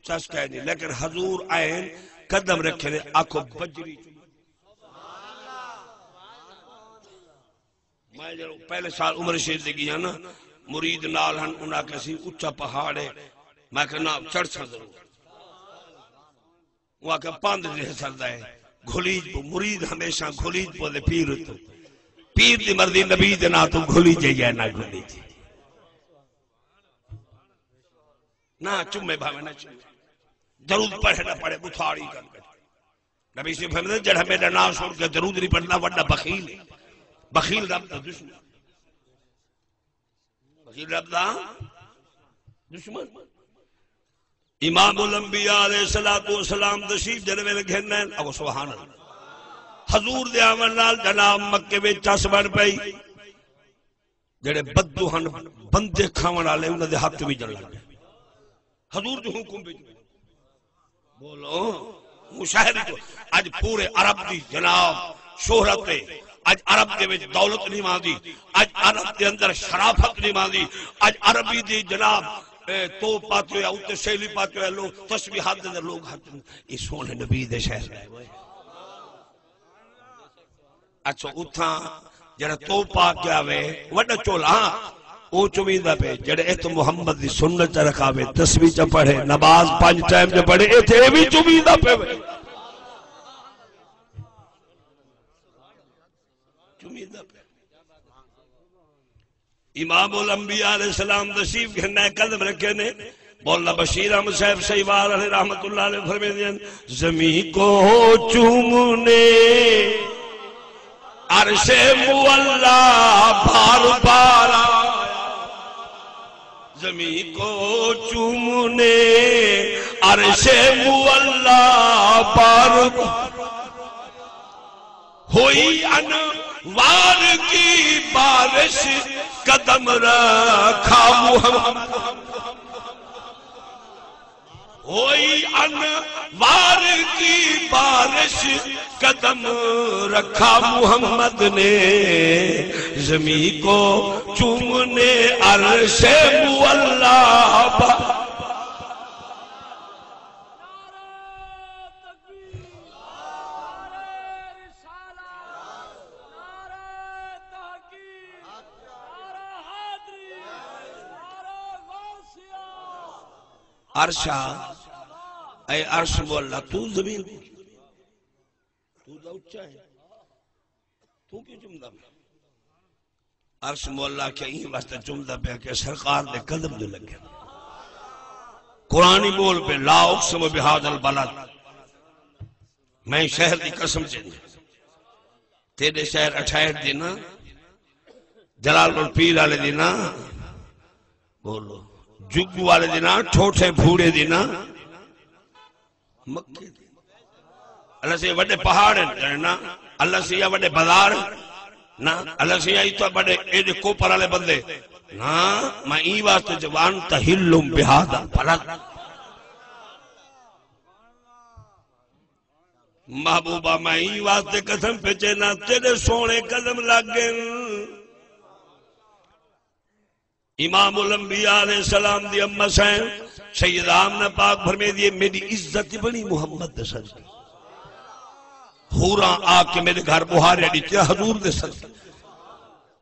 چس کائے نہیں، لیکن حضور آئے، قدم رکھے نے، آکھو بجری چ۔ میں جدوں پہلے سال عمر رشید دے گیا نا، مرید نال ہن، انہاں آکھیا سی اچا پہاڑ ہے، میں آکھیا نا، چڑھساں ضرور۔ انہاں آکھیا پندھ تے سردا ہے، گھلیج پو، مرید ہمیشہ گھلیج پو دے پیر اتوں۔ پیر دی مرضی، نبی دے ناں توں گھلیجے یا نہ گھلیجے۔ نہ چومے بھاویں نہ چومے۔ درود پڑھے نہ پڑھے، بتھاڑی کر کے۔ نبی صلی اللہ علیہ وسلم فرمایا، جڑا میرا نام سن کے درود نہیں پڑھتا، وڈا بخیل ہے۔ بخیل رب دا دشمن۔ بخیل رب دا دشمن۔ امام الانبیاء علیہ الصلوۃ والسلام تشریف جن ویلے گھن آئے، او سبحان اللہ۔ حضور دے آون نال جناب مکے وچ چس بن پئی۔ جڑے بدو ہن، بندے کھاون والے، انہاں دے ہتھ وجن لگ گئے۔ حضور دے حکم وچ۔ بولو، مشاہدے جو اج پورے عرب دی جناب شہرت ہے، اج عرب دے وچ دولت نہیں آندی، اج عرب دے اندر شرافت نہیں آندی، اج عربی دی جناب، اے، توپ پاتے ہوئے، اُتے سیلی پاتے ہوئے، لوگ تسبیحات دے اندر لوگ ہتھ، اے سوہنے نبی دے شہر ہے۔ اچھا، اتھاں جڑا توپ پا کے آوے، وڈا چولا، ہاں، او چویندا پے۔ جڑے اتھ محمد دی سنت چ رکھاوے، تسبیح چ پڑھے، نماز پنج ٹائم چ پڑھے، اتھے اے وی چویندا پے۔ چویندا پے۔ امام الانبیاء علیہ السلام تشریف گھن آئے، قدم رکھے نے۔ مولانا بشیر احمد صاحب سہیوال علیہ رحمت اللہ علیہ فرمیندے ہن، زمین کو چومنے عرش معلی بار بار آیا، زمین کو چومنے عرش معلی بار بار ہوئی انوار کی بارش، قدم رکھا محمد۔ ہوئی انوار کی بارش، قدم رکھا محمد نے۔ زمین کو چومنے عرش معلی پر۔ نعرہ تکبیر، نعرہ رسالت، نعرہ تحقیق، نعرہ حیدری، نعرہ غوثیہ۔ عرشا، اے عرش مولا، تو زمین، تو دا اچا ہے، تو کیوں چمدا پیا؟ عرش مولا آکھیا ایں واسطے چمدا پیا کہ سرکار دے قدم جو لگے۔ قرآن ہی بول پے، لا اقسم بہذا البلد، میں شہر دی قسم چیندے۔ تیرے شہر اٹھائیس دی نا، جلال پور پیر والے دی نا، بولو، جگو والے دی نا، ٹھوٹھے بھوڑے دی نا، مکے دے۔ اللہ سے وڈے پہاڑ ہیں نا، اللہ سے یا وڈے بازار ہیں نا، اللہ سے یا اتنا وڈے اے دے کوپر والے بندے نا۔ میں ای واسطے جوان تحلم بہذا البلد۔ محبوبہ، میں ای واسطے قسم پچے نا، تیرے سونے قدم لگ گئے۔ امام الانبیاء علیہ السلام دی اماں سئیں سیدہ آمنہ پاک فرمیندی ہے، میݙی عزت بݨی محمد دے صدقے۔ حوراں آ کے میݙے گھر ٻہارے ݙتے حضور دے صدقے۔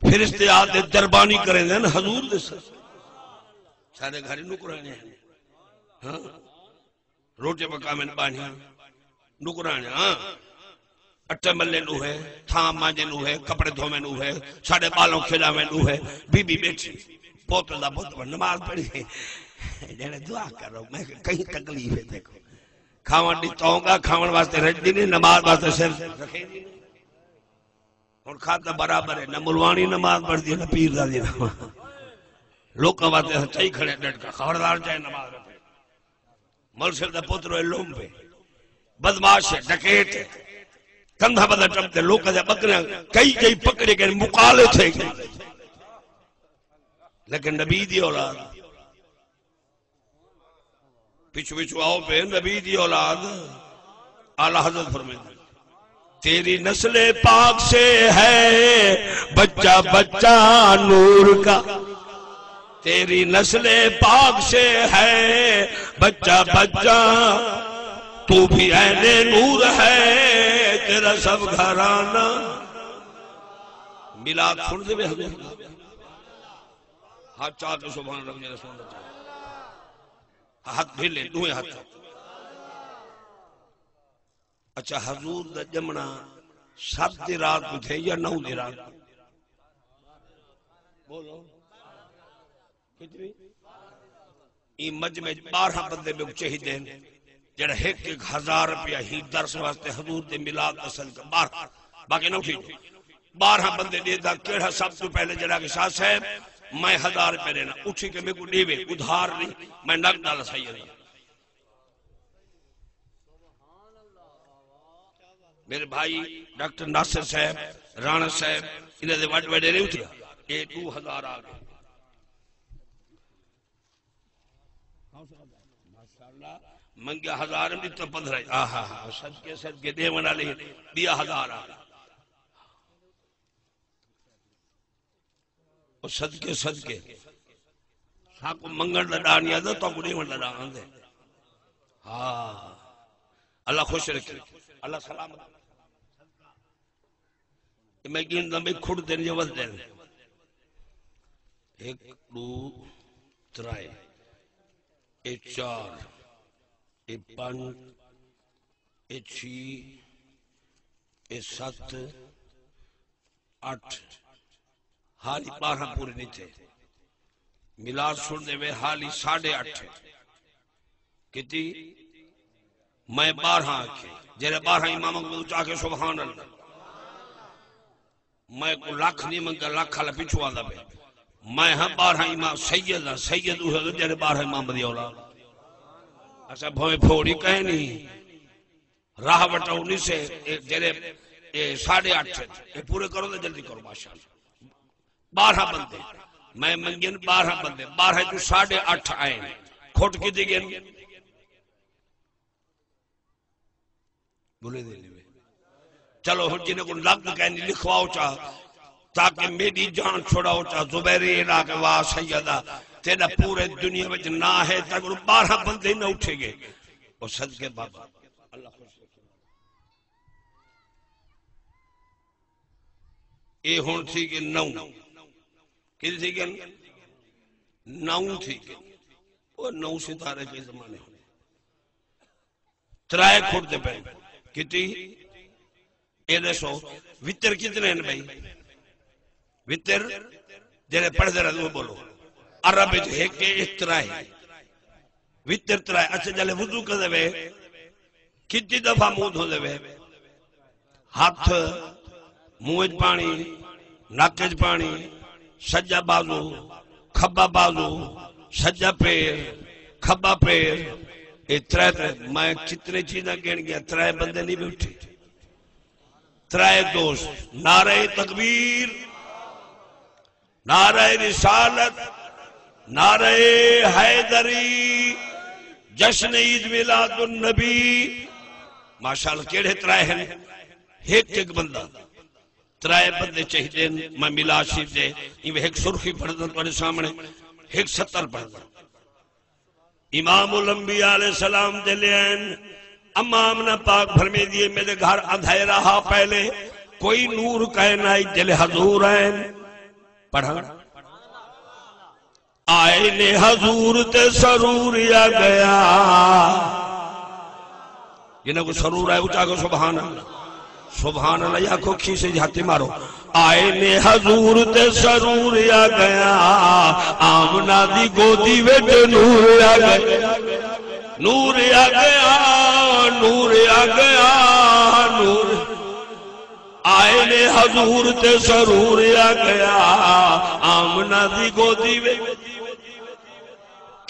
فرشتے آ تے دربانی کریندے ہن حضور دے صدقے۔ ساݙے گھر نوکراݨیاں ہن۔ ہاں۔ روٹی پکاون ٻانہیاں، نکراݨیاں، اٹے ملن اوہے، تھاں مانجن اوہے، کپڑے دھوون اوہے، ساݙے ٻالوں کھلاون اوہے، بی بی ٻیٹھی، پوت دا پوت نماز پڑھی، جیڑھے دعا کرو، میں کہیں تکلیف ہے دیکھو۔ کھاوݨ ݙتاؤں گا، کھاوݨ واسطے رڄدی نہیں، نماز واسطے سر رکھیندی نہیں۔ ہݨ کھادا برابر ہے، نہ ملوانی نماز پڑھدی ہے، نہ پیر دا دی نماز۔ لوکاں واسطے چائی کھڑے ڈٹ کا، خبردار چاہے نماز نہ پڑھے۔ ملسر دا پتر ہوئے لومب ہے، بدمعاش ہے، ڈکیت ہے۔ کندھا بندہ ٹپ تے لوکاں دے ٻکریاں کئی کئی پکڑے گئے، مقالے تھے گئے۔ لیکن نبی دی اولاد پچھو پچھو آؤ پہ نبی دی اولاد۔ اعلی حضرت فرمائیں، تیری نسل پاک سے ہے بچہ بچہ نور کا، تیری نسل پاک سے ہے بچہ بچہ، تو بھی عین نور ہے تیرا سب گھرانہ۔ میلاد سݨ دے وے حضور۔ ہتھ چا کے سبحان اللہ جڑا سݨ دے۔ ہتھ ڈھلے، ݙوہیں ہتھ۔ اچھا، حضور دا ڄمݨا ست دی رات کوں تھئے یا نو دی رات؟ بولو۔ کتنی؟ ایں مجمع اچ ٻارہاں بندے میکوں چاہیدے ہن، جیڑھا ہک ہک ہزار روپیہ ہی درس واسطے حضور دے میلاد دا صدقہ، ٻارہاں، باقی نہ اٹھی جو۔ ٻارہاں بندے ݙیہدا، کیڑھا سب توں پہلے جیڑھا کہ شاہ صاحب، میں ہزار روپیہ ݙینا، اٹھی کے میکوں ݙیوے، ادھار نہیں، میں نقد آلا سئیں ہاں۔ میرے بھائی ڈاکٹر ناصر صاحب، رانا صاحب، انہاں دے وݙ وݙیرے اٹھیا، اے ݙو ہزار آ ڳئے۔ ماشاءاللہ، منگیا ہزار، ݙتا پندرہ۔ آہا ہا، صدقے صدقے، ݙیوݨ والے ٻیا ہزار آ ڳئے۔ او صدقے، صدقے۔ ساکوں منگݨ دا ݙا نہیں آندا، تہاکوں ݙیوݨ دا ݙا آندے۔ ہاں۔ اللہ خوش رکھے۔ اللہ سلامت۔ اے میں ڳݨدا میں کھڑدے نے یا ودھدے نے۔ ہک، ݙو، ترائے۔ اے چار۔ اے پنج۔ اے چھی۔ اے ست۔ اٹھ، حالی ٻارہاں پورے نہیں تھئے۔ میلاد سݨ دے وے، حالی ساڑھے اٹھ ہے۔ کتی؟ میں ٻارہاں آکھے۔ جیڑھے ٻارہاں امام اکبر اچا کے سبحان اللہ۔ میں کو لکھ نہیں منگا، لکھ والا پچھو آندا پئے۔ میں ہاں ٻارہاں امام سید ہاں، سید اوہے جیڑھے ٻارہاں امام دی اولاد۔ اساں بھویں پھوڑی کہیں نہیں۔ راہ وٹاؤ نہیں سے، اے جیڑھے، اے ساڑھے اٹھ، اے پورے کرو تے جلدی کرو، ماشاءاللہ۔ ٻارہاں بندے، میں منگین ٻارہاں بندے، ٻارہاں چوں ساڑھے اٹھ آئے، کھٹ کیتی ڳئن؟ بولے دے نہیں وے۔ چلو ہݨ جنہیں کو نقد کہیں لکھواؤ چا، تاکہ میݙی جان چھڑاؤ چا، زبیر اے ݙا کے واہ سیدا، تیݙا پورے دنیا وچ ناں ہے، تاکہ ٻارہاں بندے نہ اٹھے گے۔ او صدقے بابا، اللہ خوش رکھے۔ اے ہݨ تھی ڳئے نو۔ کتنی تھی ڳئے؟ نو تھی ڳئے۔ او نو ستارے کے زمانے ہوندے۔ ترائے کھڑدے پئے۔ کتی؟ اے ݙسو، وتر کتنے ہن بھائی؟ وتر جیڑھے پڑھدے رہندے او بولو۔ عرب وچ ہک ہے، اے ترائے۔ وتر ترائے۔ اچھا، جلے وضو کردے وے، کتنی دفعہ منہ دھوندے وے؟ ہتھ، منہ وچ پاݨی، نک وچ پاݨی، سجا بازو، کھبا بازو، سجا پیر، کھبا پیر۔ اے ترائے، ترائے۔ میں کتنے چیزاں ڳݨ ڳیا، ترائے بندے نہیں وے اٹھے۔ ترائے دوست، نعرہ تکبیر، نعرہ رسالت، نعرہ حیدری، جشن عید میلاد النبی۔ ماشاءاللہ، کیڑھے ترائے ہن؟ ہک ہک بندہ۔ ترائے بندے چاہیدن، میں میلاد شریف دے ایویں ہک سرخی پڑھدا تہاݙے سامݨے، ہک ستر پڑھدا۔ امام الانبیاء علیہ السلام دے لین، اماں آمنہ پاک فرمیندی ہے، میݙے گھر اندھیرا ہا پہلے، کوئی نور کائے نہ آئی، دل حضور آئن۔ پڑھاں۔ آئے نے حضور تے سرور آ گیا۔ جنہاں کو سرور آئے، اچا کو سبحان اللہ۔ سبحان اللہ، یا کو کھیسے جاتے مارو۔ آئے نے حضور تے سرور آ گیا، آمنہ دی گودی وچ نور آ گیا، نور آ گیا، نور آ گیا، نور۔ آئے نے حضور تے سرور آ گیا، آمنہ دی گودی وچ۔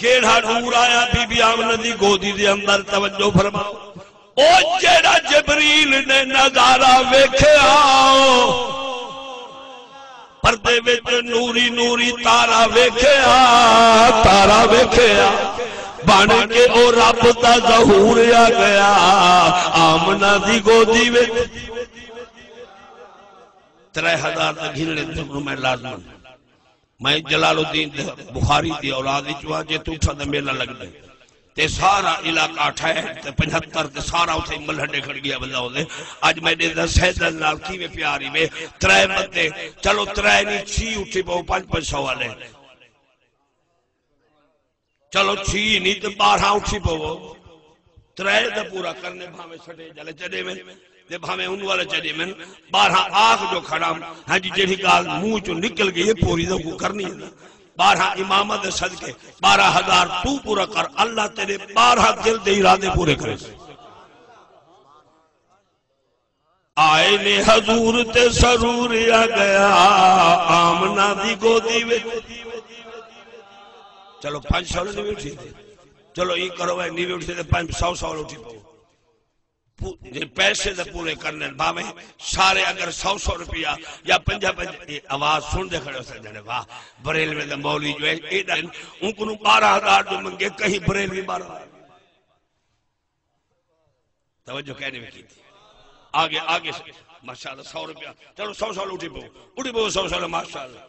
کیڑھا نور آیا بی بی آمنہ دی گودی دے اندر؟ توجہ فرماؤ۔ او جیڑھا جبریل نے نظارہ ویکھیا، پردے وچ نوری نوری تارا ویکھیا، تارا ویکھیا، بݨ کے او رب دا ظہور آ گیا آمنہ دی گودی وچ۔ ترے ہزار دا گھنڑے تے میں لازمن میں جلال الدین دے بخاری دی اولاد وچ ہاں، جے توں اٹھاں دا میلہ لڳدے تے سارا علاقہ اٹھائے تے پچھتر تے سارا اتھے ملھڈے کھڑ ڳیا بندہ ہوندے۔ اڄ میں ݙیہدا سیداں نال کیویں پیار ہیوے۔ ترے بندے، چلو ترے نہیں، چھی اٹھی پو، پنج پنج سو والے۔ چلو چھی نہیں تے ٻارہاں اٹھی پوو۔ ترے دا پورا کرنے، بھاویں سٹے جلے چا ݙیون تے بھاویں اوں والے چا ݙیون۔ ٻارہاں آکھ جو کھڑا، ہاں جی، جیڑھی ڳالھ منہ چوں نکل ڳئی ہے پوری تاں کو کرنی ہے نا۔ ٻارہاں اماماں دے صدقے، ٻارہاں ہزار توں پورا کر، اللہ تیݙے ٻارہاں دل دے ارادے پورے کریسی۔ آئے نے حضور تے سرور آ گیا آمنہ دی گودی وچ۔ چلو پنج سو نہیں اٹھی تے، چلو ایں کرو اے نہیں اٹھی تے پنج سو، سو اٹھی پو۔ پو-، جے پیسے دے پورے کرنے بھاویں سارے اگر سو سو روپیہ یا پنجاہ پنجاہ، اے آواز سن دے کھڑے ہو سکدے نے، واہ، بریلوی دا مولوی جو ہے، اے ݙن اوں کنوں ٻارہاں ہزار جو منگے، کہیں بریلوی ٻارہاں ہزار۔ توجہ کہہ نہیں کیتی۔ آگے، آگے سے، ماشاءاللہ، سو روپیہ۔ چلو، سو سو اٹھی پو، اٹھی پو، سو سو، ماشاءاللہ۔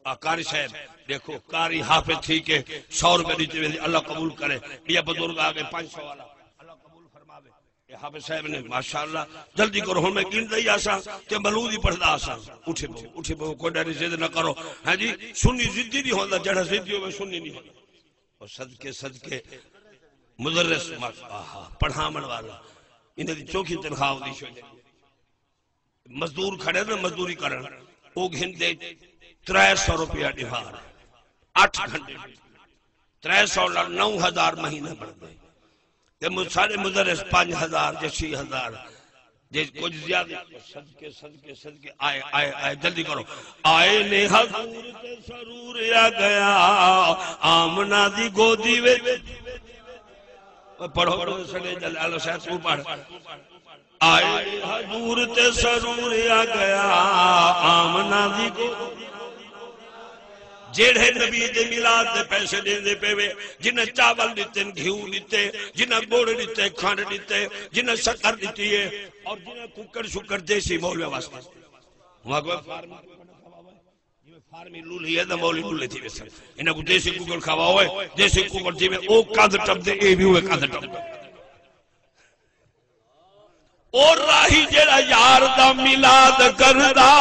آ، قاری صاحب، ݙیکھو، قاری حافظ تھی کے سو روپے ݙتے ویندے، اللہ قبول کرے۔ ٻیا بزرگ آ ڳئے، پنج سو والا، اللہ قبول فرماوے۔ اے حافظ صاحب نے، ماشاءاللہ، جلدی کرو، ہݨ میں ڳݨدا ہی آساں تے مولود ہی پڑھدا آساں۔ اٹھی پو، اٹھی پو، کوئی ݙیری ضد نہ کرو۔ ہاں جی، سنی ضدی نہیں ہوندا، جیڑھا ضدی ہووے سنی نہیں ہوندا۔ او صدقے، صدقے، مدرس، ما-، آہا، پڑھاوݨ والا، انہاں دی چوکھی تنخواہ ہوندی شوئی۔ مزدور کھڑے نا مزدوری کرݨ، او گھندے ترے سو روپیہ ݙیہاڑ، اٹھ گھنٹے، ترے سو نال نو ہزار مہینہ بݨدے۔ تے مو-، سارے مدرس پنج ہزار جے چھی ہزار، جے کجھ زیادہ۔ صدقے، صدقے، صدقے، آئے، آئے، آئے، جلدی کرو۔ آئے نے حضور تے سرور آ گیا آمنہ دی گودی وچ۔ پڑھو، پڑھو، سڑے جلال شاہ توں پڑھ۔ آئے نے حضور تے سرور آ گیا آمنہ دی گودی۔ جیڑھے نبی دے میلاد دے پیسے ݙیندے پئے وے، جنہاں چاول ݙتے، گھیو ݙتے، جنہاں ڳڑ ݙتے، کھنڈ ݙتے، جنہاں شکر ݙتی ہے، اور جنہاں ککڑ شکر دیسی مولویاں واسطے۔ ہوں آکھو فارمی، جیویں فارمی لولھی ہے تاں مولوی لولھے تھی ویسن۔ انہاں کوں دیسی ککڑ کھاوا ہوئے، دیسی ککڑ جیویں او کندھ ٹپدے، اے وی اوویں کندھ ٹپدے۔ او راہی جیڑھا یار دا میلاد کردا،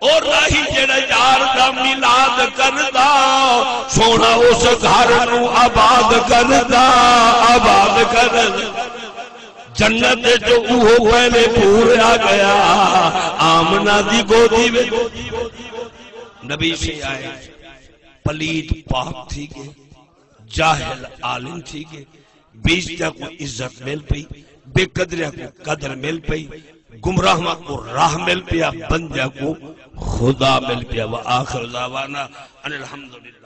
او راہی جیڑھا یار دا میلاد کردا، سوہݨا اس گھر نوں آباد کردا، آباد کردا۔ جنت جو اوہو پہلے پور آ گیا، آمنہ دی گودی وچ۔ نبی سے آئے، پلیت پاک تھی ڳئے، جاہل عالم تھی ڳئے، بے عزتیاں کوں عزت مل پئی، بے قدریاں کوں قدر مل پئی، گمراہاں کوں راہ مل پیا، بندیاں کوں خدا مل پیا۔ وآخر دعوانا ان الحمدللہ۔